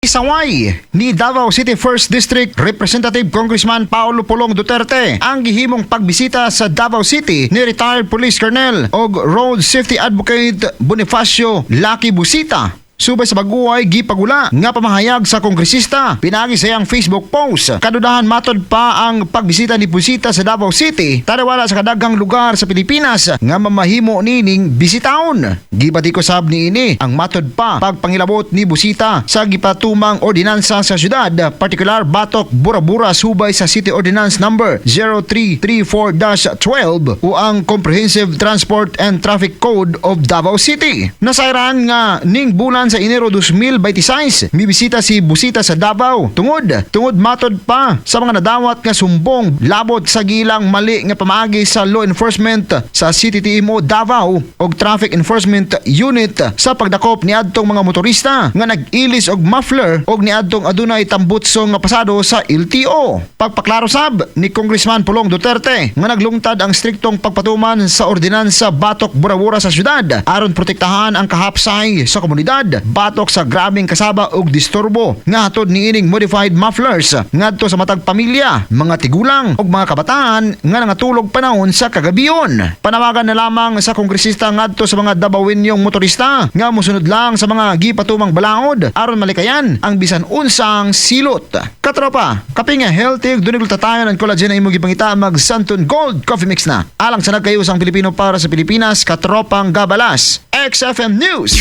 Gisaway ni Davao City 1st District Representative Congressman Paolo Pulong Duterte ang gihimong pagbisita sa Davao City ni retired Police Colonel og Road Safety Advocate Bonifacio Lucky Busita. Subay sa bag-oy gipagula nga pamahayag sa kongresista pinaagi sa iyang Facebook post. Kadudahan matod pa ang pagbisita ni Busita sa Davao City taliwala sa kadaghang lugar sa Pilipinas nga mamahimo nining bisitaon. Gibatikos sab niini ang matod pa pagpangilabot ni Busita sa gipatumang ordinansa sa syudad, partikular batok Bura-Bura, subay sa City Ordinance Number 0334-12 o ang Comprehensive Transport and Traffic Code of Davao City. Nasayran nga ning bulan sa Enero 2026, mibisita si Busita sa Davao tungod matod pa sa mga nadawat nga sumbong labot sa gilang mali nga pamaagi sa law enforcement sa CTTMO Davao og Traffic Enforcement Unit sa pagdakop niadtong mga motorista nga nag-ilis og muffler og niadtong adunay tambutso nga pasado sa LTO. Pagpaklaro sab ni Congressman Pulong Duterte nga naglungtad ang striktong pagpatuman sa ordinansa batok Bura-Bura sa syudad aron protektahan ang kahapsay sa komunidad batok sa grabeng kasaba og disturbo nga hatod niining modified mufflers ngadto sa matag pamilya, mga tigulang ug mga kabataan nga nangatulog panahon sa kagabion. Panawagan na lamang sa kongresista ngadto sa mga Dabawenyong motorista nga mosunod lang sa mga gipatumang balaod aron malikayan ang bisan unsang silot. Katropa, kape nga healthy ug dunay glutathione and collagen na imong gipangita, mag Santon Gold Coffee Mix na. Alang sa nagkayusang Pilipino para sa Pilipinas, Katropang Gabalas, XFM News.